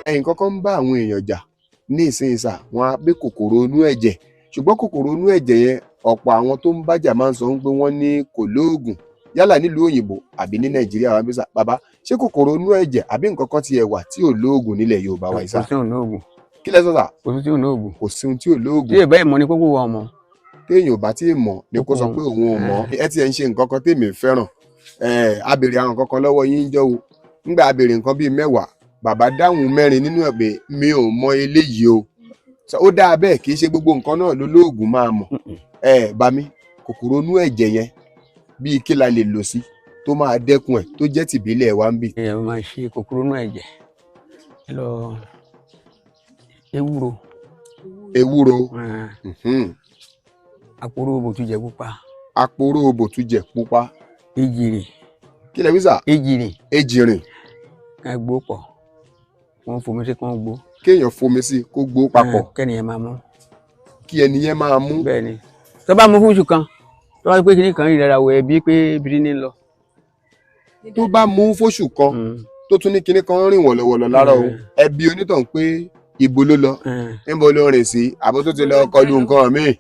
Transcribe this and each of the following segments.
Nǹkan kan ń bá àwọn èèyàn jà ní ìsinyìí sà, wọn á gbé kòkòrò inú ẹ̀jẹ̀, ṣùgbọ́n kòkòrò inú ẹ̀jẹ̀ yẹn, ọ̀pọ̀ àwọn tó ń bájà máa ń sọ pé wọ́n ní kò lóògùn, yálà nílùú òyìnbó àbí ní Nàìjíríà wa bí sà. Bàbá, ṣé kòkòrò inú ẹ̀jẹ̀ àbí nǹkan kan tiẹ̀ wà tí ò lóògùn nílẹ̀ Yorùbá wa yìí sà? Kò sí òun lóògùn. Kí lẹ sọ sà? Kò sí òun lóògùn. Kò sí ohun tí ò lóògùn. Tí èbá ìmọ̀ ni kókó wa ọmọ. Téèyàn ò bá tí ì mọ̀ ni kó sọ pé òun ò mọ̀. Ẹ tiẹ̀ ń ṣe nǹkan kan tèmi fẹ́ràn. A béèrè àwọn nǹkan kan lọ́wọ́ yín jọ́ o. Ńgbà a béèrè nǹkan bíi 10, bàbá dáhùn 4 nínú ẹ̀ pé mi ò mọ eléyìí o. Ó dáa bẹ́ẹ̀, kì í ṣe gbogbo nǹkan náà ló lóògùn máa mọ̀. Bá mi, kòkòrò inú ẹ̀jẹ̀ yẹn bíi kí la lè lò sí tó máa dẹ́kun ẹ̀ tó jẹ́ tìbílẹ̀ wa ń bì? Ẹ máa ṣe kòkòrò inú ẹ̀jẹ̀. Ẹ lọ ewúro. Ewúro. Àpòrò bòtújẹ pupa. Àpòrò bòtújẹ pupa. Ejìrìn. Kí lẹ wí sà? Ejìrìn. Ejìrìn. Ká gbó pọ̀. Wọ́n fomi sí kán gbó. Kéèyàn fomi sí kó gbó papọ̀. Kẹ́ni yẹn máa mú. Kí ẹni yẹn máa mú. Bẹ́ẹ̀ni. Tó bá mú fún oṣù kan, tó bá pé kíní kan rí dára wọ ẹbí pé bírí ní lọ. Tó bá mú fóṣù kan, tó tún ní kíní kan rìn wọ̀lọ̀wọ̀lọ̀ lára òun, ẹbí onítàn pé ibo ló lọ, níbo ló rìn sí, àbó tó ti lọ kọlu nǹkan míì.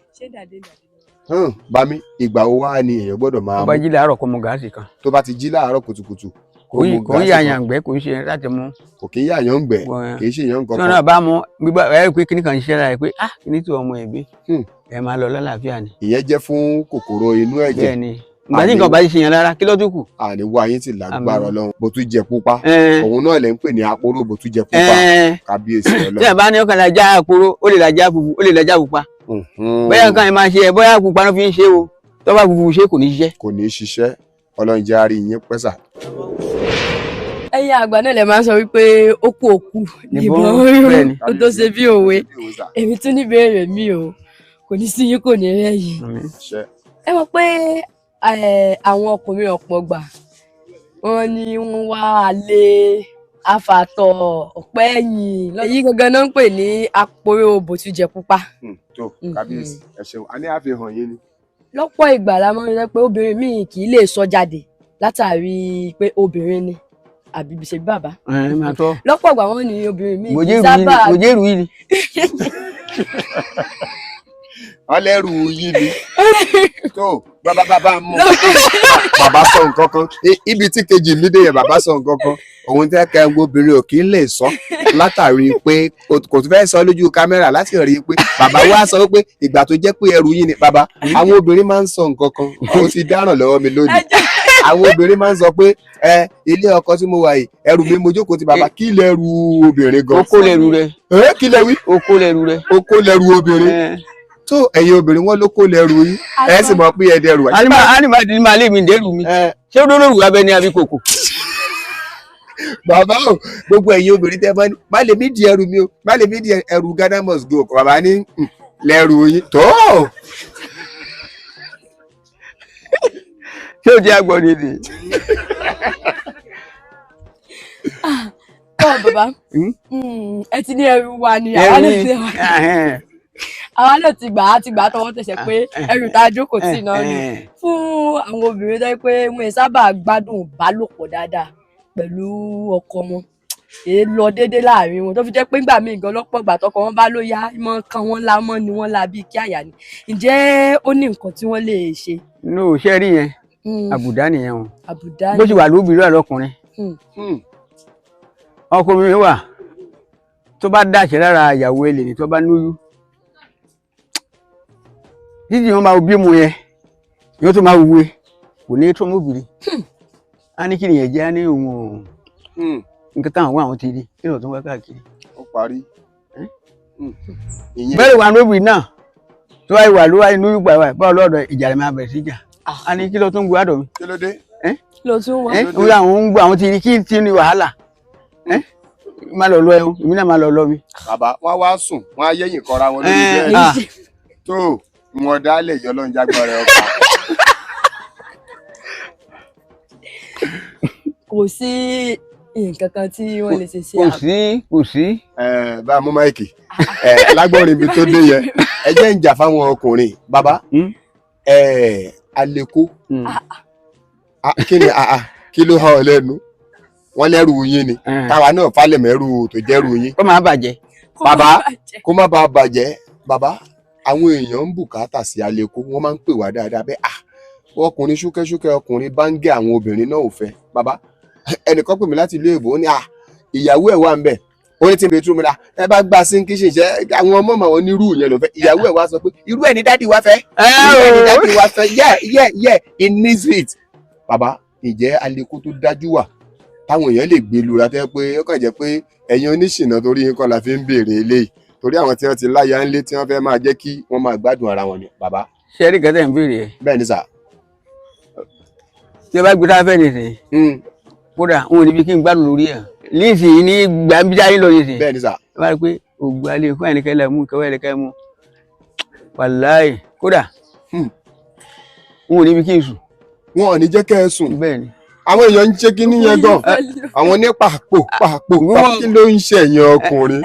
Bá mi, ìgbà wo wá ni èèyàn gbọ́dọ̀ máa mú? Tó bá jí láàárọ̀ kó mu gàásì kan. Tó bá ti jí láàárọ̀ kùtùkùtù. Kò ń yàyàn gbẹ́, kò ń ṣe láti mú. Kò kí ń yàyàn gbẹ́, kì í ṣe èèyàn kankan. Tí wọn náà bá mú, gbígbà ẹ pé kíní kan ń ṣiṣẹ́ lára ẹ pé ah kíní tí ọmọ ẹbí ẹ máa lọ lálàáfíà ni. Ìyẹn jẹ́ fún kòkòrò inú ẹ̀jẹ̀. Bẹ́ẹ̀ni. Ìgbà tí nǹkan bá ṣe yàn lára, kí ló tún kù? Àní wá yín ti lágbára Ọlọ́run. Bòtújẹ pupa. Òun náà lẹ ń pè ní àpòrò bòtújẹ pupa. Kábíyèsí Ọlọ́run. Tí ẹ bá ní ọkàn lajá àpòrò, ó lè lajá funfun, ó lè lajá pupa. Bóyá nǹkan yẹn máa ṣe ẹ, bóyá pupa ló fi ń ṣe o. Tó bá funfun ṣe kò ní ṣiṣẹ́. Kò ní ṣiṣẹ́. Ọlọ́run jẹ́ á rí yín pẹ́ sà. Ẹ̀yin àgbà náà lè máa sọ wípé ó kú òkú níbọn ó tó ṣe bí òwe. Èmi tún ní ìbéèrè mi o, kò ní sí yín kò ní rẹ̀ yìí. Ẹ mọ̀ pé àwọn ọkùnrin ọ̀pọ̀ gbà wọ́n ní wọ́n wá alẹ́ afàtọ̀ ọ̀pẹ́ ẹ̀yìn. Èyí gangan náà ń pè ní àpòrò bòtújẹ pupa. Tó kábíyèsí, ẹ ṣeun, a ní àfihàn yín ni. Lọ́pọ̀ ìgbà la máa ń rí pé obìnrin míì kì í lè sọ jáde látàrí pé obìnrin ni àbí ṣe bàbá. Lọ́pọ̀ ìgbà wọ́n ní obìnrin míì kì í sábà. Mòjérù yìí ni. Ọlẹ́rù yìí ni. Tó bàbá bàbá mú. Bàbá sọ nǹkan kan. Ibi tí kejì mi dé yẹn, bàbá sọ nǹkan kan. Òun tẹ́ kẹ́ ń obìnrin ò kí ń lè sọ látàrí pé kò tún fẹ́ sọ lójú kámẹ́rà láti rí i pé bàbá wa sọ pé ìgbà tó jẹ́ pé ẹrù yìí ni bàbá. Àwọn obìnrin máa ń sọ nǹkan kan. Ó ti dáràn lọ́wọ́ mi lónìí. Àwọn obìnrin máa ń sọ pé ẹ ilé ọkọ tí mo wà yìí ẹrù mi mo jókòó ti bàbá, kí lẹrù obìnrin gan. Okó lẹrù rẹ. Kí lẹ wí? Okó lẹrù rẹ. Okó lẹrù obìnrin. Tó ẹ̀yin obìnrin wọn ló kó lẹrù yín, ẹ sì mọ̀ pé ẹ dẹrù. Anima di máa lé mi dẹrù mi. Ṣé ó lóru abẹ ni àbí kòkò? Bàbá o, gbogbo ẹ̀yin obìnrin tẹ́ bá ní má lè mí di ẹrù mi o, má lè mí di ẹrù Ghana must go. Bàbá ní lẹrù yín tó. Ṣé o jẹ́ àgbọ̀n ni ni? Tọ́ bàbá, ẹ ti ní ẹrù wa ni àwa náà ti gbà á ti gbà á tọwọ́ tẹsẹ̀ pé ẹrù tá a jókòó tì náà ni. Fún àwọn obìnrin tó yẹ pé wọn sábà gbádùn ìbálòpọ̀ dáadáa pẹ̀lú ọkọ wọn, èé lọ déédéé láàrin wọn tó fi jẹ́ pé ńgbà míì gan lọ́pọ̀ ìgbà tọkọ wọn bá ló yá mọ́ kan wọ́n lá mọ́ ni wọ́n lá bíi kí àyà ni. Ǹjẹ́ ó ní nǹkan tí wọ́n lè ṣe? No, ṣé rí yẹn? Àbùdá nìyẹn o. Àbùdá bó ṣe wà lóbìnrin wà lọkùnrin. Ọkùnrin wà tó bá dàṣẹ lára ìyàwó ẹ lè ní tó bá lóyún. Títí wọn máa bí mu yẹn, yóò tó máa wúwe, kò ní tó mọ́bìnrin. A ní kí nìyẹn jẹ́, a ní òun ò nǹkan táwọn wá àwọn ti rí, kí ló tún wá káàkiri. Ó parí. Bẹ́ẹ̀ wà lóbìnrin náà tó wáyé wà ló wáyé lóyún gbà wáyé báwo lọ́dọ̀ ìjà rẹ̀ máa bẹ̀rẹ̀ sí jà. A ní kí ló tún gbọ́ àdọ̀ mi. Kí ló dé? Kí ló tún wá? Ó yà àwọn ń gbọ́ àwọn ti rí kí tí ní wàhálà. Má lọ lọ ẹ o, èmi náà má lọ lọ mi. Bàbá wọn wá sùn, wọn á yẹ́yìn kọra wọn lórí bẹ́ẹ̀dì. Tó wọn dálẹ̀ yọ lọ́n jágbọ́n rẹ̀ ọkọ̀. Kò sí nǹkan kan tí wọ́n lè ṣe sí. Kò sí, kò sí. Bá a mú máìkì lágbọ́nrin ibi tó dé yẹn, ẹ jẹ́ ń jà fáwọn ọkùnrin. Bàbá aleko kí ni kí ló hàn ọ́ lẹ́nu? Wọ́n lẹ́rù yín ni káwa náà falẹ̀ mẹ́rù tó jẹ́rù yín. Kó má bàjẹ́. Bàbá kó má bàa bàjẹ́. Bàbá àwọn èèyàn ń bùkátà sí Aleko, wọ́n máa ń pè wá dáadáa bẹ́ẹ̀. Ọkùnrin ṣúkẹ́ṣúkẹ́, ọkùnrin báńgẹ́, àwọn obìnrin náà ò fẹ́. Bàbá ẹnìkan pè mí láti ìlú èbó, ó ní ìyàwó ẹ̀ wà ń bẹ̀, ó ní tí n bẹ tún mi ra ẹ bá gba sí kíṣìn ṣe àwọn ọmọ màwọn onírú yẹn ló fẹ́. Ìyàwó ẹ̀ wá sọ pé irú ẹ̀ ní dádì wá fẹ́, irú ẹ̀ ní dádì wá fẹ́, yeah yeah yeah, he needs it. Bàbá ǹjẹ́ Aleko tó dájú wà táwọn èèyàn lè gbé lura tẹ́ pé ó kàn jẹ́ pé ẹ̀yin oníṣìnà torí yín kọ́ la fi ń béèrè eléyìí, torí àwọn tí wọ́n ti láya ńlé tí wọ́n fẹ́ máa jẹ́ kí wọ́n máa gbádùn ara wọn ni bàbá. Ṣé ẹ rí kẹtẹ ń béèrè ẹ? Bẹ́ẹ̀ ni sà. Tí ẹ bá gbé tá a fẹ́ nìsín, kódà n ò níbi kí n gbádùn lórí ẹ̀ nísìnyí ní gbàmbíjà yín lọ nísìnyí. Bẹ́ẹ̀ ni sà. Ẹ bá rí pé ògùn alẹ́ kó ẹnìkẹ́ lẹ̀ mú kẹwẹ́ ẹnìkẹ́ mú, wàláì kódà n ò níbi kí n sùn. Wọn ò ní jẹ́ kẹ́ ẹ sùn. Bẹ́ẹ̀ ni. Àwọn èèyàn ń ṣe kí níyẹn gan, àwọn ní pàpò pàpò kí ló ń ṣe ẹ̀yìn ọkùnrin.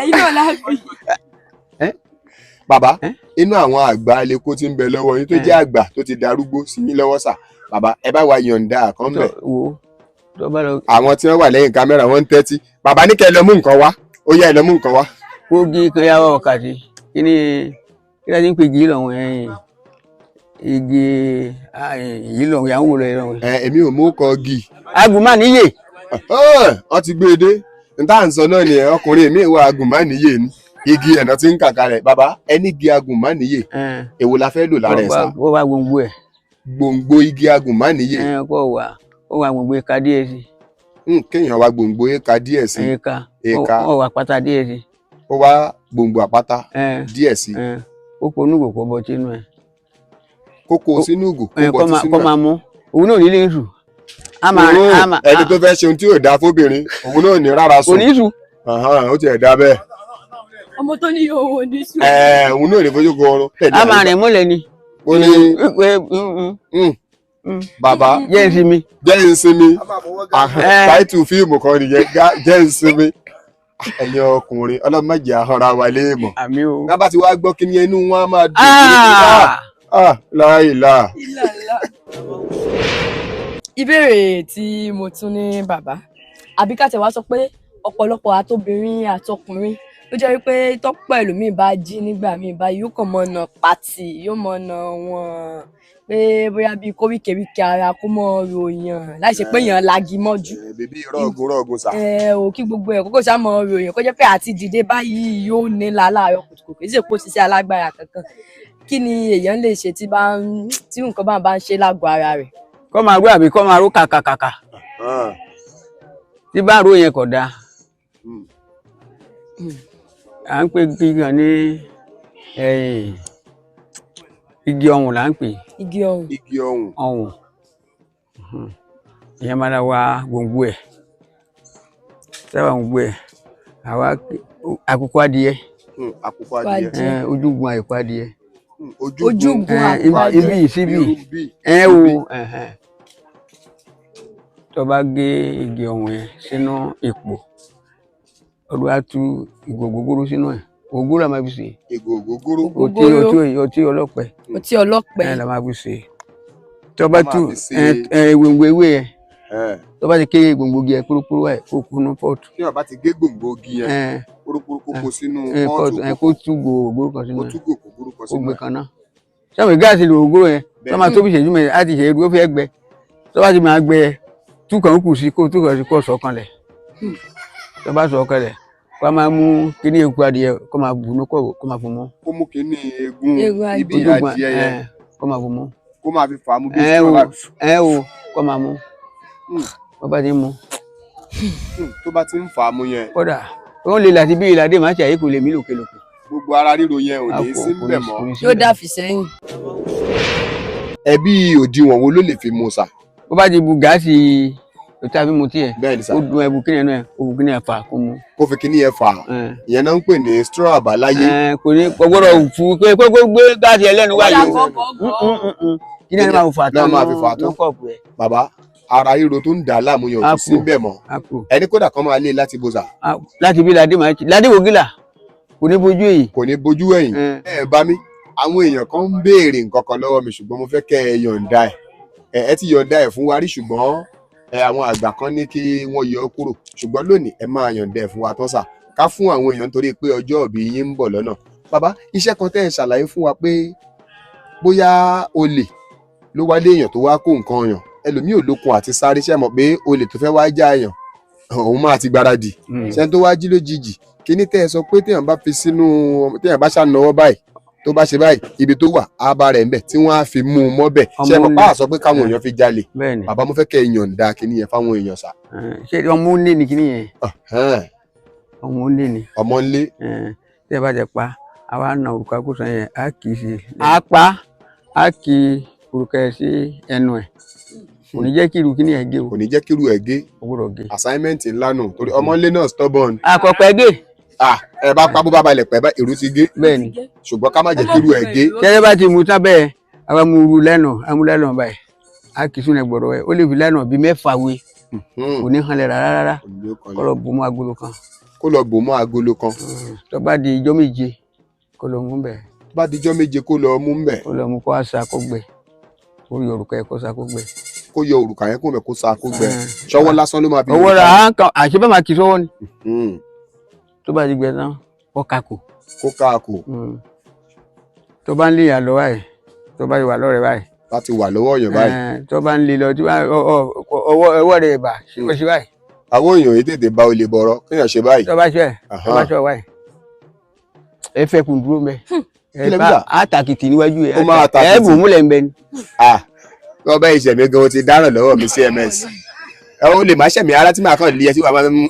Bàbá inú àwọn àgbà Aleko tí ń bẹ lọ́wọ́ yín tó jẹ́ àgbà tó ti darúgbó sí yín lọ́wọ́ sà, bàbá ẹ bá wa yọ̀ǹda àkànbẹ̀. Àwọn tí wọ́n wà lẹ́yìn kámẹ́rà wọ́n ń tẹ́tí. Bàbá ní kẹ́ ẹ lọ mú nǹkan wá, ó yá ẹ lọ mú nǹkan wá. Kógi kan yá wákàtí kí ni kí ni a ti ń pè igi lọ́wọ́ ẹ̀yìn igi yìí lọ́wọ́ yà ń wò lọ́wọ́. Èmi ò mú kọ igi. Agùnmáníyè. Wọ́n ti gbé e dé n tá à ń sọ náà nìyẹn, ọkùnrin mi wà agùnmáníyè ni igi ẹ̀nà tí ń kàkà rẹ̀. Bàbá ẹni igi agùnmáníyè èwo la fẹ́ lò lára ẹ̀ sá? Ó wá gbòǹgbò ẹ̀. Gbòǹgbò igi agùnmáníyè. Kó wà ó wá gbòǹgbò ẹ̀ka díẹ̀ sí. Kéèyàn wá gbòǹgbò ẹ̀ka díẹ̀ sí. Ẹ̀ka ó wá pátá díẹ̀ sí. Ó wá gbòǹgbò àpáta díẹ̀ sí. Ó kó onúgò kó bọ sínú ẹ̀. Kókó sínú ìgò kó bọ sínú ẹ̀. Kó máa mú òun náà nílé sùn. Ẹni tó fẹ́ ṣe ohun tí yóò dáa fóbìnrin òun náà ní rárá sùn. Kò ní sùn. Ó tiẹ̀ dá bẹ́ẹ̀. Ọmọ tó ní òun ò ní sùn. Òun náà ní fojú kan ọrùn. A máa rìn mọ́lẹ̀ ni. Ó ní bàbá jẹ́ ń sinmi. Jẹ́ ń sinmi. Táìtù fíìmù kan nìyẹn, jẹ́ ń sinmi. Ẹ̀yin ọkùnrin ọlọ́mọdé ahọ́ra wa léèmọ̀. Àmín o. Bá ti wá gbọ́ kí ni inú wọn á máa dùn. Láìláà. Ìbéèrè tí mo tún ní bàbá, àbí ká tẹ̀ wá sọ pé ọ̀pọ̀lọpọ̀ àtobìnrin àtọkùnrin ló jẹ́ wípé tọ́pọ̀ ẹlòmíì bá jí nígbà míì báyìí yóò kàn mọ́ ọ̀nà pàtì, yóò mọ́ ọ̀nà wọn pé bóyá bíi kówíkèwíkè ara kó mọ́ ròyàn láì ṣe pé èèyàn lagi mọ́jú. Bèbí rọ́ọ̀gùn rọ́ọ̀gùn sà. Ò kí gbogbo ẹ̀ kókó sá mọ́ ròyàn kó jẹ́ pé àti dìde báyìí yóò nílà láàárọ̀ kùtùkùtù, kì í ṣe pé ó ṣiṣẹ́ alágbára kankan. Kí ni èèyàn lè ṣe tí nǹkan bá ń ṣe lágọ̀ọ́ ara rẹ̀? Kọ́ máa ró àbí kọ́ máa ró kàkàkàkà. Tí bá ró yẹn kò dáa. À ń pè gígan ní igi ọ̀hún là ń pè. Igi ọ̀hún. Igi ọ̀hún. Ọ̀hún. Ìyẹn máa wá gbòǹgbò ẹ̀. Sábà gbòǹgbò ẹ̀, àwa àkùkọ adìyẹ. Àkùkọ adìyẹ. Ojúgun àkùkọ adìyẹ. Ojúgun àkùkọ adìyẹ. Ibi síbi. Ẹ wo tó bá gé igi ọ̀hún yẹn sínú ìpò, ọdún á tú ìgò ògógóró sínú ẹ̀. Ògógóró la máa fi sè. Ìgò ògógóró. Ọtí ọlọ́pẹ. Ọtí ọlọ́pẹ. Ẹ la máa fi sè. Tó bá tú gbòǹgbò ewé yẹn, tó bá ti ké gbòǹgbò igi yẹn kúrúkúrú ẹ̀ kó kúnú pọ́ọ̀tù. Tí wọ́n bá ti gé gbòǹgbò igi yẹn kúrúkúrú kó kó sínú pọ́ọ̀tù. Kó tú ògógóró kan sínú ẹ̀. Kó tú ògógóró kan sínú ẹ̀. Ó gbé kan náà. Sábà gáàsì lò ògógóró yẹn tó máa tóbi ìṣẹ́jú mẹ́rin á ti ṣe é dúró fẹ́ gbẹ. Tó bá ti máa gbẹ tú kan kù sí kó tú kan sí kó sọ̀ kan lẹ̀. Tó bá sọ̀ kan lẹ̀ kó máa mú kíní egun adìyẹ kó máa bù ní kó máa fún mọ́. Kó mú kíní egun ibi adìyẹ yẹn kó máa fún mọ́. Kó máa fi fà á mú bí ìṣúná. Ẹ o kó máa mú bó bá ti ń mú. Tó bá ti ń fà á mú yẹn. Kódà ó lè láti bí ìlàdé máa ṣe àyíkò lè mí lòkèlòkè. Gbogbo ara ríro yẹn ò ní sí níbẹ̀ mọ́. Yóò dà fi sẹ́yìn. Ẹbí òdiwọ̀n wo ló lè fi mu sà? Bó bá ti bu gáàsì òtí àbí mu tiẹ̀. Bẹ́ẹ̀ni sà. Ó dun ẹbu kíni ẹ̀ ó bu kíni ẹ̀ fà kó mu. Kó fi kíni ẹ̀ fà. Ìyẹn náà ń pè ní straw àbáláyé. Kò ní kò gbọ́dọ̀ fún pé kó gbé gáàsì ẹlẹ́nu wáyé o. Kíni ẹ̀ máa fà tán ní kọ́ọ̀pù ẹ̀. Bàbá ara ríro tó ń dà á láàmú yẹn ò sí bẹ́ẹ̀ mọ́. Ẹni kódà kan máa lé láti bo sà. Láti bí ládé máa ládé wo gíla kò ní bojú èyí. Kò ní bojú ẹ̀yìn. Ẹ bá mi àwọn èèyàn kan ń béèrè nǹkan kan lọ́wọ́ mi ṣùgbọ́n mo fẹ́ kẹ́ ẹ yọ̀ǹda ẹ̀. Ẹ ti yọ̀ǹda ẹ̀ fún wa rí ṣùgbọ́n Ẹ àwọn àgbà kan ní kí wọ́n yọ ọ́ kúrò, ṣùgbọ́n lónìí ẹ máa yọ̀ǹda ẹ̀ fún wa tán sà, ká fún àwọn èèyàn torí pé ọjọ́ ìbí yín ń bọ̀ lọ́nà. Bàbá, iṣẹ́ kan tẹ́ ẹ ṣàlàyé fún wa pé bóyá olè ló wá léèyàn tó wá kó nǹkan yàn, ẹlòmíì ò lókun àti sáré, ṣe mọ̀ pé olè tó fẹ́ wá já èèyàn òun máa ti gbáradì, ṣe tó wá jí lójijì. Kíní tẹ́ ẹ sọ pé téèyàn bá fi sínú, téèyàn bá ṣànáwọ́ báyìí, tó bá ṣe báyìí, ibi tó wà á bá rẹ̀ ń bẹ̀ tí wọ́n á fi mú un mọ́bẹ̀, ṣe mọ̀ pa àsọ pé káwọn èèyàn fi jalè. Bàbá, mo fẹ́ kẹ́ ẹ yọ̀ǹda kíní yẹn fáwọn èèyàn sà. Ṣé ọmọ ńlé ni kíní yẹn? Ọmọ ńlé ni. Ọmọ ńlé. Tẹ́ ẹ bá jẹ pa, àwa na òrùka kó sàn yẹn, á kì í sí. Á pa, á kì í òrùka ẹ̀ sí ẹnu ẹ̀. Kò ní jẹ́ kí irú kíní yẹn gé o. Kò ní jẹ́ kí irú ẹ̀ gé. Ó gbọ́dọ̀ gé. Assignment ńlá nù, torí ọmọ ńlé náà stubborn. Àkọ́pẹ́ gé. Ẹ bá pa bó bá balẹ̀ pẹ́ bá èrú ti gé. Bẹ́ẹ̀ni. Ṣùgbọ́n ká má jẹ́ kí irú ẹ̀ gé. Tẹ́lẹ̀ bá ti mú tábẹ́, àwa mú ru lẹ́nu, amú lẹ́nu báyìí, á kì í sún ẹ̀ gbọ́dọ̀ ẹ̀, ó lè fi lẹ́nu bíi 6 wé. Kò ní hanlẹ̀ rárá rárá. Kó lọ bò mọ́ agolo kan. Kó lọ bò mọ́ agolo kan. Tó bá di ijọ́ 7 kó lọ mú bẹ̀. Tó bá di ijọ́ 7 kó lọ mú bẹ̀. Kó lọ mú, kó wá sa kó gbẹ. Kó yọ òrùka yẹn kó sa kó gbẹ. Kó yọ òrùka yẹn kó mẹ kó sa kó gbẹ. Ṣọwọ́ lásán ló máa fi. Ọwọ́ rà á kan àṣebá máa kì í sọ́wọ́ ni. Tó bá ti gbẹ tán, kó kakò. Kó kakò. Tó bá ń lé yàn lọ báyìí, tó bá wà lọ́rẹ̀ báyìí. Láti wà lọ́wọ́ yàn báyìí. Tó bá ń lé lọ, tí ọwọ́ rẹ̀ bà ṣe ṣe báyìí. Àwọn èèyàn yìí tètè bá olè bọ̀rọ̀ kéèyàn ṣe báyìí. Tó bá ṣe tó bá ṣe báyìí. Ẹ fẹ́ kún dúró mẹ́. Ẹ bá àtàkìtì níwájú ẹ. Ó máa tàkìtì. Ẹ bù múlẹ̀ ń bẹ ni. Wọ́n bá ìṣẹ̀mí gan-an ti dáràn lọ́wọ́ mi CMS. Ẹ ó lè má ṣẹ̀mí ara tí màá kàn lé ẹ tí wàá máa ń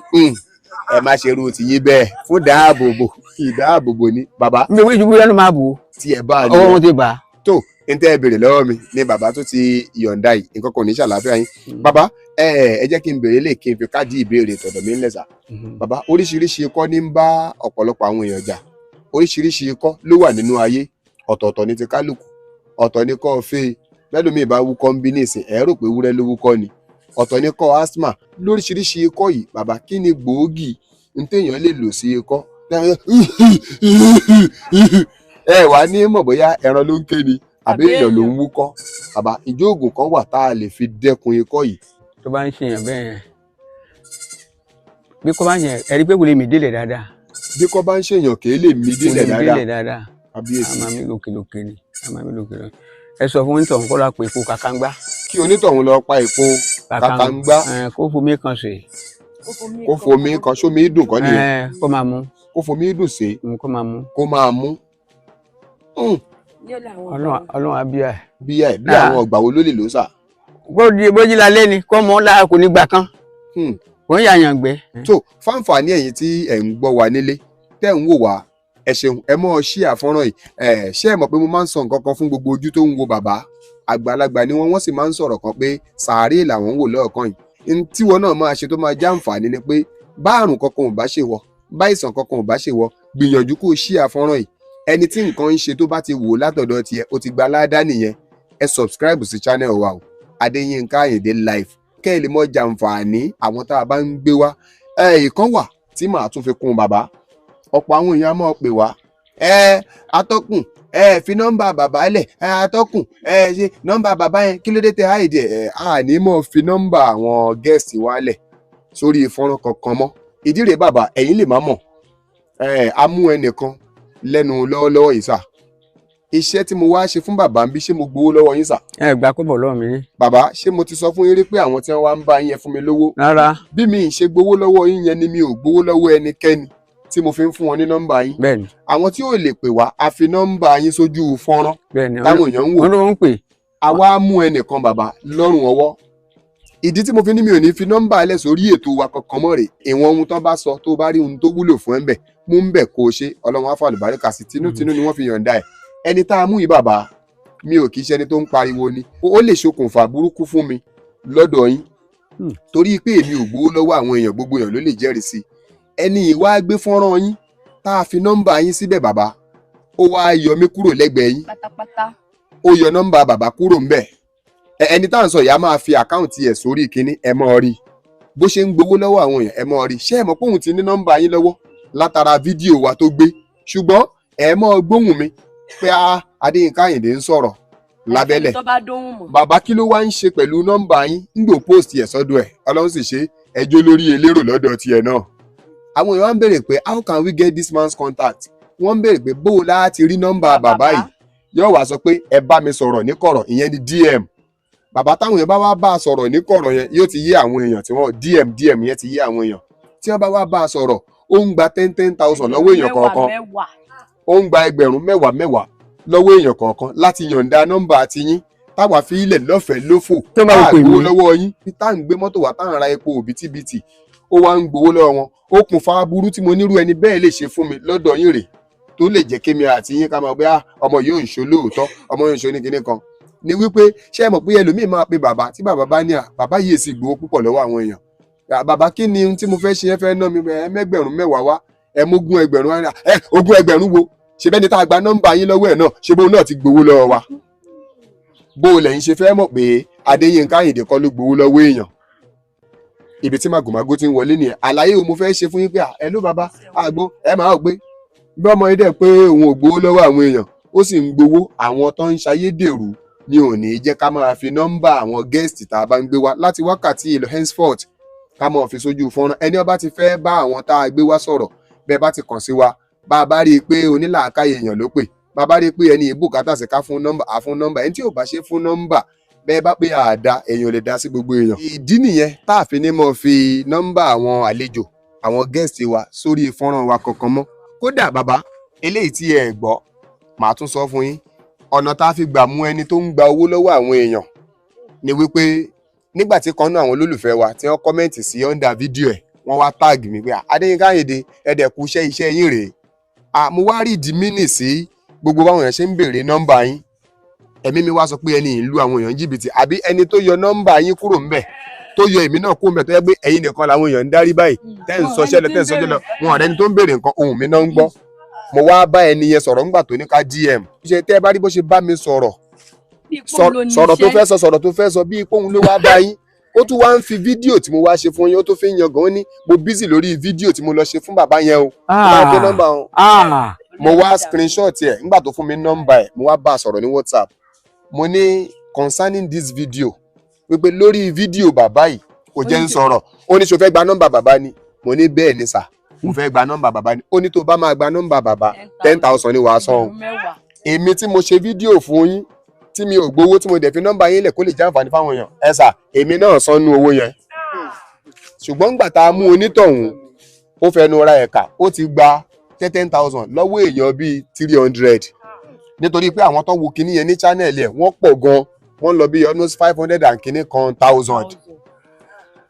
ẹ má ṣe irú tìyín bẹ́ẹ̀ fún dáàbòbò, ìdáàbòbò ni bàbá. Mi ò wí ìṣubú lẹ́nu máa bò ó. Tí ẹ bá a ní. Ọwọ́ wọn ti bà á. Tó n tẹ́ ẹ béèrè lọ́wọ́ mi ni bàbá tó ti yọ̀ǹda yìí, nǹkan kò ní ṣàlàáfíà yín. Bàbá, ẹ jẹ́ kí n béèrè lè kí n fi káàdì ìbéèrè tọ̀dọ̀ mi ńlẹ̀ sà. Bàbá, oríṣiríṣi ikọ́ ní ń bá ọ̀pọ̀lọpọ̀ àwọn èèyàn jà, oríṣiríṣi ikọ́ ló wà nínú ayé, ọ̀tọ̀ọ̀tọ̀ ní ti kálukú, ọ̀tọ̀ ní kọ́ fẹ́ lẹ́lòmíì bá wúkọ́ ń bí nísìn, ẹ rò pé wúrẹ́ ló wúkọ́ ni, ọ̀tọ̀ ní kọ́ asthma, lóríṣiríṣi ikọ́ yìí. Bàbá, kí ni gbòógì n téèyàn lè lò sí ikọ́? Ẹ wà ní mọ̀ bóyá ẹran ló ń ké ni àbí èèyàn ló ń wúkọ́. Bàbá, ìjọ oògùn kan wà tá a lè fi dẹ́kun ikọ́ yìí? Tó bá ń ṣe yàn bẹ́ẹ̀ yẹn, bí kò bá ń ṣe ẹ̀rí pé kò lè mí délẹ̀ dáadáa. Bí kò bá ń ṣèyàn kì í lè mí délẹ̀ dáadáa. Kábíyèsí. A máa mí lókèlókè ni, a máa mí lókèlókè. Ẹ sọ fún onítọ̀hún kó lọ pa èpo kàkàngbá. Kí onítọ̀hún lọ pa èpo kàkàngbá. Kó fomi kan sè. Kó fomi kan, sómi dùn kọ́ nìyẹn. Kó máa mú. Kó fomi dùn sí. Kó máa mú. Kó máa mú. Ọlọ́run á bíyà ẹ̀. Bíyà ẹ̀ bí àwọn ọgbà wo ló lè lò sà? Bójú la lé ni kó mọ́ lára kò ní gbà kan. Kò ń yàyàn gbẹ. Tó fáǹfààní ẹ̀yin tí ẹ̀ ń gbọ́ wa nílé, tẹ́ ń wò wá, ẹ ṣeun, ẹ mọ́ ọ ṣí àfọ́nrán yìí. Ẹ ṣé ẹ mọ̀ pé mo máa ń sọ nǹkan kan fún gbogbo ojú tó ń wo bàbá àgbàlagbà ni wọ́n sì máa ń sọ̀rọ̀ kan pé sàárè làwọn ń wò lọ́ọ̀kan yìí. N tí wọn náà máa ṣe tó máa já àǹfààní ni pé bá àrùn kankan ò bá ṣe wọ, bá ìsàn kankan ò bá ṣe wọ, gbìyànjú kó o ṣí àfọ́nrán yìí. Ẹni tí nǹkan ń ṣe tó bá ti wò látọ̀dọ̀ tiẹ̀, ó ti gba ládá nìyẹn. Ẹ subscribe sí channel wa o, Adéyínká Àyìndé Live, kẹ́ ẹ lè mọ̀ jàǹfààní àwọn tá a bá ń gbé wá. Ẹ ìkan wà tí màá tún fi kún bàbá. Ọ̀pọ̀ àwọn èèyàn á máa pè wá, ẹ atọ́kùn, ẹ fi nọ́mbà bàbá lẹ̀, ẹ atọ́kùn, ẹ ṣe nọ́mbà bàbá yẹn, kí ló dé tẹ àìdí ẹ? A ní mọ̀ fi nọ́mbà àwọn gẹ́ẹ̀sì wa lẹ̀ sórí fọ́nrán kankan mọ́. Ìdí rèé bàbá, ẹ̀yin lè má mọ̀. Ẹ a mú ẹnìkan lẹ́nu lọ́wọ́lọ́wọ́ yìí sà. Iṣẹ́ tí mo wá ṣe fún bàbá ń bí, ṣé mo gbowó lọ́wọ́ yín sà? Ẹ gbà kó bọ̀ lọ́wọ́ mi rí. Bàbá, ṣé mo ti sọ fún yín rí pé àwọn tí wọ́n wá ń bá yín ẹ fún mi lówó? Rárá. Bí mi ì ṣe gbowó lọ́wọ́ yín yẹn ni mi ò gbowó lọ́wọ́ ẹnikẹ́ni tí mo fi ń fún wọn ní nọ́mbà yín. Bẹ́ẹ̀ni. Àwọn tí ò lè pè wá, a fi nọ́mbà yín sójú fọ́nrán. Bẹ́ẹ̀ni. Táwọn èèyàn ń wò. Wọ́n ló ń pè. Àwa mú ẹnìkan bàbá lọ́rùn ọwọ́. Ìdí tí mo fi ní mi ò ní fi nọ́mbà alẹ́ sórí ètò wa kankan mọ́ rè, ìwọ̀n ohun tán bá sọ tó bá rí ohun tó wúlò fún ẹ ń bẹ̀ mú ń bẹ̀ kó o ṣe, Ọlọ́run á fàlùbáríkà sí, tinútinú ni wọ́n fi yọ̀ǹda ẹ̀. Ẹni tá a mú yìí bàbá, mi ò kì í ṣe ẹni tó ń pariwo ni, ó lè ṣokùnfà burúkú fún mi lọ́dọ̀ yín torí pé èmi ò gbowó lọ́wọ́ àwọn èèyàn, gbogbo èèyàn ló lè jẹ́rìí sí i. Ẹni yìí wá gbé fọ́nrán yín tá a fi nọ́mbà yín síbẹ̀ bàbá, ó wá yọ mí kúrò lẹ́gbẹ̀ẹ́ yín pátápátá. Ó yọ nọ́mbà bàbá kúrò ńbẹ̀. Ẹni tá à ń sọ yìí á máa fi àkáǹtì ẹ̀ sórí kínní, ẹ mọ́ rí bó ṣe ń gbowó lọ́wọ́ àwọn èèyàn, ẹ mọ́ rí. Ṣé ẹ mọ̀ pé òun ti ní nọ́mbà yín lọ́wọ́ látara fídíò wa tó gbé? Ṣùgbọ́n ẹ mọ́ gbóhùn mi pé Adéyínká Àyìndé ń sọ̀rọ̀, Lábẹ́lẹ̀. Tó bá dóhùn mọ̀. Bàbá, kí ló wá ń ṣe pẹ̀lú nọ́mbà yín? Ń gbò post ẹ̀ sọ́dọ̀ ẹ̀, Ọlọ́run sì ṣe ẹjọ́ lórí elérò lọ́dọ̀ tiẹ̀ náà. Àwọn èèyàn wá ń béèrè pé, "How can we get this man's contact?" Wọ́n ń béèrè pé bó o láti rí nọ́mbà bàbá yìí. Yóò wá sọ pé ẹ bá mi sọ̀rọ̀ ní kọ̀rọ̀, ìyẹn ni DM. Bàbá, táwọn èèyàn bá wá bá a sọ̀rọ̀ ní kọ̀rọ̀ yẹn, yóò ti yé àwọn èèyàn tí wọ́n DM. DM yẹn ti yé àwọn èèyàn tí wọ́n bá wá bá a sọ̀rọ̀. Ó ń gba 10,000 lọ́wọ́ èèyàn kọ̀ọ̀kan. Mẹ́wàá. Ó ń gba ẹgbẹ̀rún mẹ́wàá mẹ́wàá lọ́wọ́ èèyàn kọ̀ọ̀kan láti yọ̀ǹda nọ́mbà tiyín táwa fi ilẹ̀ lọ́fẹ̀ẹ́ lófò. Tó bá wù tá à pè gbowó mí. lọ́wọ́ yín, tá à ń gbé mọ́tò wá, tá à ń ra epo òbítíbitì, ó wá ń gbowó lọ́wọ́ wọn. Ó kún fa aburú tí mo nírú ẹni bẹ́ẹ̀ lè ṣe fún mi lọ́dọ̀ yín rèé, tó lè jẹ́ kémi àti yín ká máa gbé, "Ah, ọmọ yóò ń ṣe lóòótọ́, ọmọ yóò ń ṣe ní kinní kan." Ni wípé, ṣé ẹ mọ̀ pé ẹlòmíì máa pe bàbá, tí bàbá bá ní à bàbá yìí sì gbowó púpọ̀ lọ́wọ́ àwọn èèyàn. "À, bàbá, kí ni ohun tí mo fẹ́ ṣe? Ẹ fẹ́ ná mi ẹ mẹ́gbẹ̀rún 10 wá, ẹ mógún ẹgbẹ̀rún wá." Ẹ 20 ẹgbẹ̀rún wo? Ṣe bẹ́ni tá a gba nọ́mbà yín lọ́wọ́ ẹ̀ náà, ṣe bóun náà ti gbowó lọ́wọ́ wa? Bó o lẹ́yìn ṣe fẹ́ mọ̀ pé Adéyínká Àyìndé kọ́ ló gbowó lọ́wọ́ èèyàn? Ibi tí màgòmágó ti ń wọlé nìyẹn. Àlàyé o mo fẹ́ ṣe fún yín pé à, ẹ ló bàbá àgbo ẹ máa gbé bí ọmọ yìí dẹ̀ pé òun ò gbowó lọ́wọ́ àwọn èèyàn, ó sì ń gbowó. Àwọn tó ń ṣayédèrú ni ò ní jẹ́ ká máa fi nọ́mbà àwọn guest tá a bá ń gbé wá láti wákàtí ìlọ henceforth, ká máa fi sójú fọ́nrán. Ẹni ó bá ti fẹ́ bá àwọn tá a gbé wá sọ̀rọ̀, bẹ́ẹ̀ bá ti kàn sí wa, bá a bá rí i pé onílàákàyè èèyàn ló pè, bá a bá rí i pé ẹni ìbùkátà sí ká fún nọ́mbà, á fún nọ́mbà. Ẹni tí ò bá ṣe fún nọ́mbà, bẹ́ẹ̀ bá pé àdá èèyàn ò lè dá sí gbogbo èèyàn. Ìdí nìyẹn tá a fi ní mọ̀ fi nọ́mbà àwọn àlejò, àwọn guest wa sórí fọ́nrán wa kankan mọ́. Kódà bàbá, eléyìí tí ẹ gbọ́, màá tún sọ fún yín. Ọ̀nà tá a fi gbà mú ẹni tó ń gba owó lọ́wọ́ àwọn èèyàn ni wípé nígbà tí kan náà àwọn olólùfẹ́ wa tí wọ́n comment sí under fídíò ẹ̀, wọ́n wá tag mi pé, "Ah, Adéyínká Àyìndé, ẹ̀dẹ̀ kú iṣẹ́, iṣẹ́ yín rèé." Ah, mo wá rí ìdí mínì sí gbogbo báwọn èèyàn ṣe ń béèrè nọ́mbà yín. Ẹ̀mí mi wá sọ pé ẹni ìlú àwọn èèyàn jìbìtì, àbí ẹni tó yọ nọ́mbà yín kúrò ńbẹ̀, tó yọ èmi náà kúrò ńbẹ̀, tó yẹ pé ẹ̀yin nìkan làwọn èèyàn ń dárí báyìí, tẹ́ ń sọṣẹ́ lọ, tẹ́ ń sọṣẹ́ lọ, wọn ọ̀rẹ́ ni tó ń béèrè nǹkan, ohùn mi náà ń gbọ́. Mo wá bá ẹni yẹn sọ̀rọ̀ ńgbà tó ní ká DM. Ṣe tẹ́ ẹ bá rí bó ṣe bá mi sọ̀rọ̀, sọ̀rọ̀ tó fẹ́ sọ, sọ̀rọ̀ tó fẹ́ sọ, bíi póun ló wá bá yín, ó tún wá ń fi fídíò tí mo wá ṣe fún yín, ó tún fi ń yangàn. Ó ní mo busy lórí fídíò tí mo lọ ṣe fún bàbá yẹn o, ó máa gbé nọ́mbà wọn. Mo wá screenshot ẹ̀ nígbà tó fún mi nọ́mbà ẹ̀. Mo wá bá a sọ̀rọ̀ ní WhatsApp. Mo ní concerning this video, wípé lórí fídíò bàbá yìí, kò jẹ́ ń sọ̀rọ̀. Ó ní ṣo fẹ́ gba nọ́mbà bàbá ni? Mo ní bẹ́ẹ̀ ni sà, mo fẹ́ gba nọ́mbà bàbá ni. Ó ní tó bá máa gba nọ́mbà bàbá, 10,000 ni wàá san o. Èmi tí mo ṣe fídíò fún yín, tí mi ò gbowó, tí mo dẹ̀ fi nọ́mbà yín lẹ̀ kó lè jẹ́ àǹfààní fáwọn èèyàn, ẹ sà, èmi náà sanú owó yẹn. Ṣùgbọ́n ńgbà tá a mú onítọ̀hún, ó fẹnu ra ẹ̀ka, ó ti gba 10,000 lọ́wọ́ èèyàn bíi 300, nítorí pé àwọn tó wo kinní yẹn ní channel ẹ̀, wọ́n pọ̀ gan, wọ́n lọ bí almost 500 and kinní kan thousand.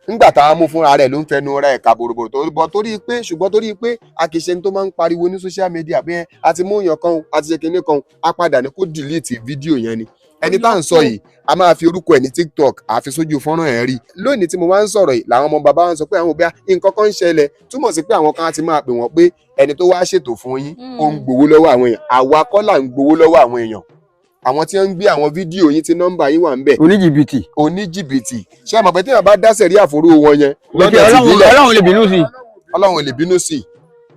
Ńgbà tá a mú, fúnra rẹ̀ ló ń fẹnu ra ẹ̀ka bòròbòrò tó bọ̀, torí pé, ṣùgbọ́n torí pé a kì í ṣe ní tó máa ń pariwo ní social media pé a ti mú èèyàn kan, a ti ṣe kinní kan, a padà ní kó delete fídíò yẹn ni. Ẹni tá à ń sọ yìí, a máa fi orúkọ ẹ̀ ní TikTok àfi sójú fọ́nrán ẹ̀ rí lónìí tí mo wá ń sọ̀rọ̀ yìí. Làwọn ọmọ bàbá wa ń sọ pé àwọn òbí nǹkan kan ń ṣẹlẹ̀, túmọ̀ sí pé àwọn kan á ti máa pè wọ́n pé ẹni tó wá ṣètò fún yín, ó ń gbowó lọ́wọ́ àwọn èèyàn. Àwa kọ́ là ń gbowó lọ́wọ́ àwọn èèyàn. Àwọn tí wọ́n ń gbé àwọn fídíò yín tí nọ́mbà yín wà ń bẹ̀. Oníjìbìtì. Oníjìbìtì. Ṣé ẹ mọ̀ pé tí èèyàn bá dá sẹ̀rí àforó wọn yẹn lọ́dọ̀ ti bílẹ̀, Ọlọ́run lè bínú sí i. Ọlọ́run ò lè bínú sí i,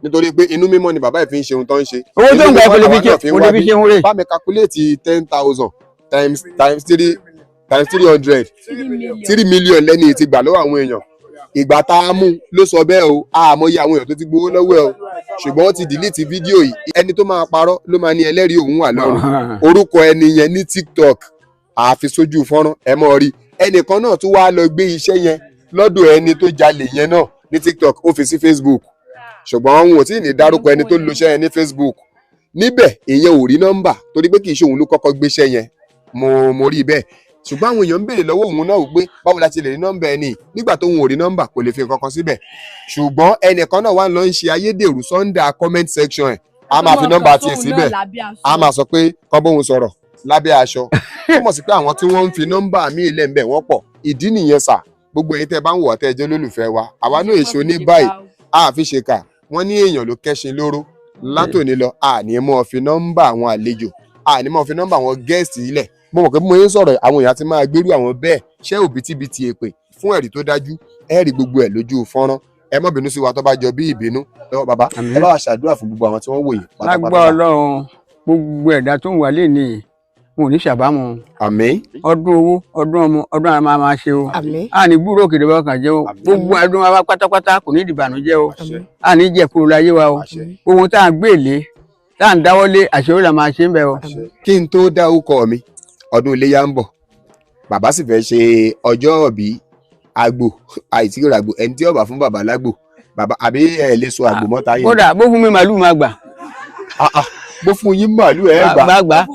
nítorí pé inú mímọ́ ni bàbá yìí fi ń ṣe ohun tó ń ṣe. Owó tó ń gbà kò lè fi Inú mímọ́ ṣe, kò lè fi ṣe ń rè. Bá mi calculate 10,000 times three times 300, 3 million lẹ́ni ti gbà lọ́wọ́ àwọn èèyàn. Ìgbà tá a mú ló sọ bẹ́ẹ̀ o. Àmọye àwọn èèyàn tó ti gbowó lọ́wọ́ ẹ̀ o, ṣùgbọ́n ó ti delete fídíò yìí. Ẹni tó máa parọ́ ló máa ní ẹlẹ́rìí òun wà lọ́rùn. Orúkọ ẹni yẹn ní TikTok, àfi sójú fọ́nrán ẹ mọ́ rí. Ẹnìkan náà tún wáá lọ gbé iṣẹ́ yẹn lọ́dọ̀ ẹni tó jalè yẹn náà ní TikTok, ó fi sí Facebook, ṣùgbọ́n òun ò tí ì ní dárúkọ ẹni tó lo iṣẹ́ yẹn ní Facebook níbẹ̀. Ìyẹn ò rí nọ́mbà torí pé kì í ṣe òun ló kọ́kọ́ gbéṣẹ́ yẹn. Mo rí bẹ́ẹ̀, ṣùgbọ́n àwọn èèyàn ń béèrè lọ́wọ́ òun náà wípé báwo la ṣe lè rí nọ́mbà ẹni nígbà tó òun ò rí nọ́mbà, kò lè fi nǹkan kan síbẹ̀. Ṣùgbọ́n ẹnìkan náà wà ń lọ ń ṣe ayédèrú under comment section ẹ̀, a máa fi nọ́mbà tiẹ̀ síbẹ̀, a máa sọ pé kọ́ bóun sọ̀rọ̀ lábẹ́ aṣọ. Túmọ̀ sí pé àwọn tí wọ́n ń fi nọ́mbà míì lẹ̀ ń bẹ̀ wọ́n pọ̀. Ìdí nìyẹn sà. Gbogbo èyí tẹ́ bá ń wò, tẹ́ ẹ jẹ́ olólùfẹ́ wa, àwa náà èso ní báyìí a fi ṣèkà. Wọ́n ní èèyàn ló kẹ́ṣin lóró. Látòní lọ, a ní mọ́ fi nọ́mbà àwọn àlejò, a ní mọ́ fi nọ́mbà àwọn guest ilẹ̀. Mo mọ̀ pé bí mo yẹn ń sọ̀rọ̀, àwọn èèyàn ti máa gbérú àwọn bẹ́ẹ̀ ṣé òbítíbitì èpè fún ẹ̀rí tó dájú. Ẹ rí gbogbo ẹ̀ lójú fọ́nrán. Ẹ má bínú sí wa tó bá jọ bí ìbínú lọ́wọ́. Bàbá, ẹ bá wa ṣàdúrà fún gbogbo àwọn tí wọ́n wò yìí Lágbá pátápátá. Ọlọ́run, gbogbo ẹ̀dá tó ń wà lénìí. Wọn ò ní ṣàbámọ̀. Àmín. Ọdún owó, ọdún ọmọ, ọdún àmà máa ṣe o. Àmín. A ní gbúrò òkèdè bá kàn jẹ́ o. Gbogbo ọdún wa pátápátá kò ní ìdìbànújẹ́ o. A ní jẹ kúrò láyé wa o. Ohun tá à ń gbé lé, tá à ń dáwọ́lé, àṣeyọrí la máa ṣe ń bẹ o. Kí n tó dá orúkọ mi, ọdún iléyá ń bọ̀, bàbá sì fẹ́ ṣe ọjọ́ òbí àgbò àìsí ìràgbò ẹni tí ó bá fún bàbá lágbò bàbá àbí ẹ lè so àgbò mọ́ta yìí. Kódà bó fún mi màálù máa gbà. Bó fún yín màálù ẹ gbà,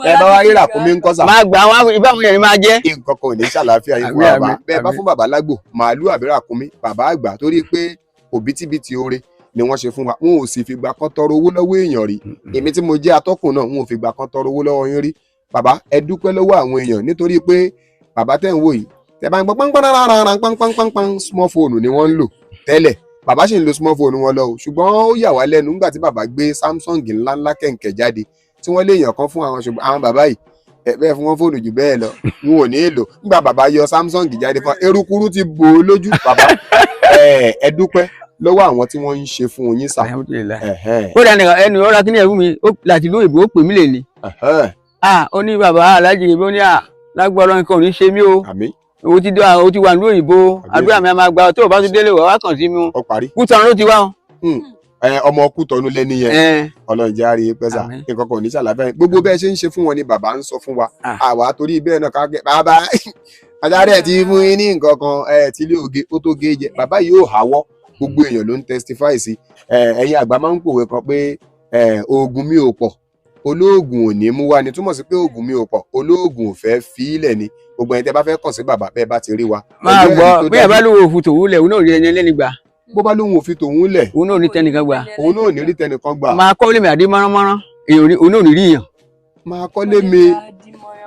ẹ bá wá rírà fún mi ń kọ́sà. Máa gbà àwọn ìbámu yẹn ni máa jẹ́. Nǹkan kan ò ní ṣàlàáfíà yín fún bàbá. Bẹ́ẹ̀ bá fún bàbá lágbò màálù àbí ràkúnmí bàbá àgbà, torí pé òbítíbitì oore ni wọ́n ṣe fún wa. Wọn ò sì fìgbà kan tọrọ owó lọ́wọ́ èèyàn rí. Èmi tí mo jẹ́ atọ́kùn náà, wọn ò fìgbà kan tọrọ owó lọ́wọ́ yín rí. Bàbá ẹ dúpẹ́ lọ́wọ́ àwọn èèyàn, nítorí pé bàbá tẹ̀ ń wò yìí, tẹ̀ bá ń gbọ́ pánpánpánpánpánpánpán small phone ni wọ́n ń lò tẹ́lẹ̀. Bàbá sì ń lo small phone wọn lọ o, ṣùgbọ́n ó yà wá lẹ́nu nígbà tí bàbá gbé Samsung ńláńlá kẹ̀ǹkẹ̀ jáde tí wọ́n lé èèyàn kan fún àwọn, ṣùgbọ́n àwọn bàbá yìí ẹ bẹ́ẹ̀ fún wọn fóònù jù bẹ́ẹ̀ lọ, wọn ò ní èlò. Nígbà bàbá yọ Samsung jáde fún erukuru ti bò ó lójú. Bàbá ẹ dúpẹ́ lọ́wọ́ àwọn tí wọ́n ń ṣe fún yín sà. Kódà ẹnu ọ̀rá kí ni ẹ̀rú mi láti lóyìnbó ó pè mí lè ní. Ó ní bàbá aláàjì ó ní à lágbára nǹkan ò ní ṣe mí o. O ti dé, o ti wà ní òyìnbó, àdúrà mi a máa gba, tó o bá tún délé wà wá kàn sí mi o. Kútọ̀nù ló ti wá o. Ọmọ Kútọ̀nù lẹ́ni yẹn, Ọlọ́run jẹ́ àárí pẹ́sà, nǹkan kan ò ní ṣàlàfẹ́. Gbogbo bẹ́ẹ̀ ṣe ń ṣe fún wọn ni bàbá ń sọ fún wa. Àwa torí bẹ́ẹ̀ náà ká bàbá ajáre ẹ̀ ti fún yín ní nǹkan kan ẹ̀ tí ilé oge ó tó gé jẹ. Bàbá yìí ò háwọ́, gbogbo èèyàn ló ń testify sí. Ẹ̀yin àgbà máa ń pòwe kan pé oògùn mi ò pọ̀, olóògùn ò ní mú wá ni. Túmọ̀ sí pé oògùn mi ò pọ̀, olóògùn ò fẹ́ fi í lẹ̀ ni. Gbogbo ẹni tẹ́ bá fẹ́ kàn sí bàbá, bẹ́ẹ̀ bá ti rí wa. Máa gbọ́ bí ẹ bá lóun òfin tòun lẹ̀, òun náà rí ẹni ẹlẹ́ni gbà. Bó bá lóun òfin tòun lẹ̀, òun náà rí tẹnìkan gbà. Òun náà ní rí tẹnìkan gbà. Máa kọ́ lèmi àdé mọ́ránmọ́rán, òun náà ní rí yàn. Máa kọ́ lèmi.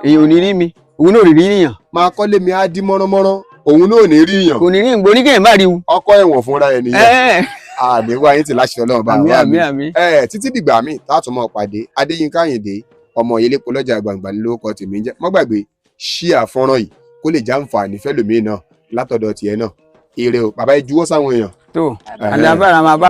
Èèyàn ò ní rí mi, òun náà ní rí yàn. Máa kọ́ lèmi á dí mọ́ránmọ́rán, òun náà ní rí yàn. Kò ní rí ìgbó oníkẹ́yìn má rí u. Ọkọ ẹ̀wọ̀n fúnra ẹ̀ nìyẹn. Àmì wá yín ti láṣẹ Ọlọ́run bá wa mi. Títí dìgbà míì tá a tún máa pàdé, Adéyínká Àyìndé ọmọ Ìyẹlẹ́pọ̀ lọ́jà gbàǹgbà ní lórúkọ tèmi ń jẹ́. Má gbàgbé ṣíà fọ́nrán yìí kó lè jàǹfààní fẹ́lòmíì náà látọ̀dọ̀ tiẹ̀ náà. Ire o, bàbá ẹ juwọ́ sáwọn èèyàn. Tó àlàbàrà máa bá.